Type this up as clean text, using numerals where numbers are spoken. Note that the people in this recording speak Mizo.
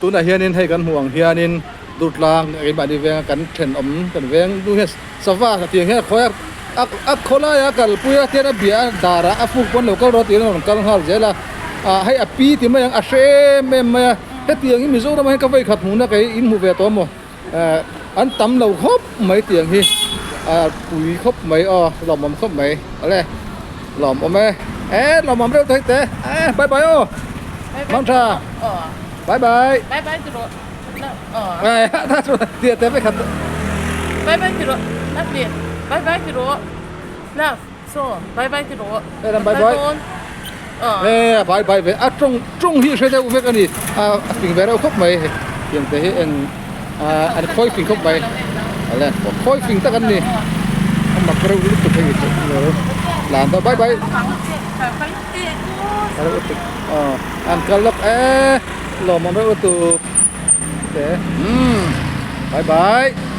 Tunah hianin hei kan hmuh ang hianin Durtlang keimahni venga kan thenawm kan veng nu hian sava tiang hian a khawi a a khawlaia a kalpui a tian a bia a darah a fuk pawn lo kal rawh tiin a rawn kal nghal zel a ah hei a pi ti mai ang a hre em em mai a hetiang hi Mizoramah hian ka vei khat hmuhna kei in hmu ve tawh maw eh an tam lo khawp mai tiang hi ah pui khawp mai aw lawmawm khawp mai awle lawmawm e eh lawmawm reuh thei teh eh bye bye aw mangtha. Bye bye. Bye bye ti rawh. Ờ. Ta chu tia te ve khat. Bye bye ti rawh. Lovely. Bye bye ti rawh. Love. So, bye bye ti rawh. Hey lam bye bye. Ờ. Eh bye bye ve. A tong tong hi hre deuh vek ani. A fing ve reuh khawp mai. Tiang te hi eng an khawi fing khawp mai. Ale khawi fing tak an ni. A mak reuh lutuk hei chu. Lan daw bye bye. An kal lawk e lawmawm reuh lutuk te umm bye bye.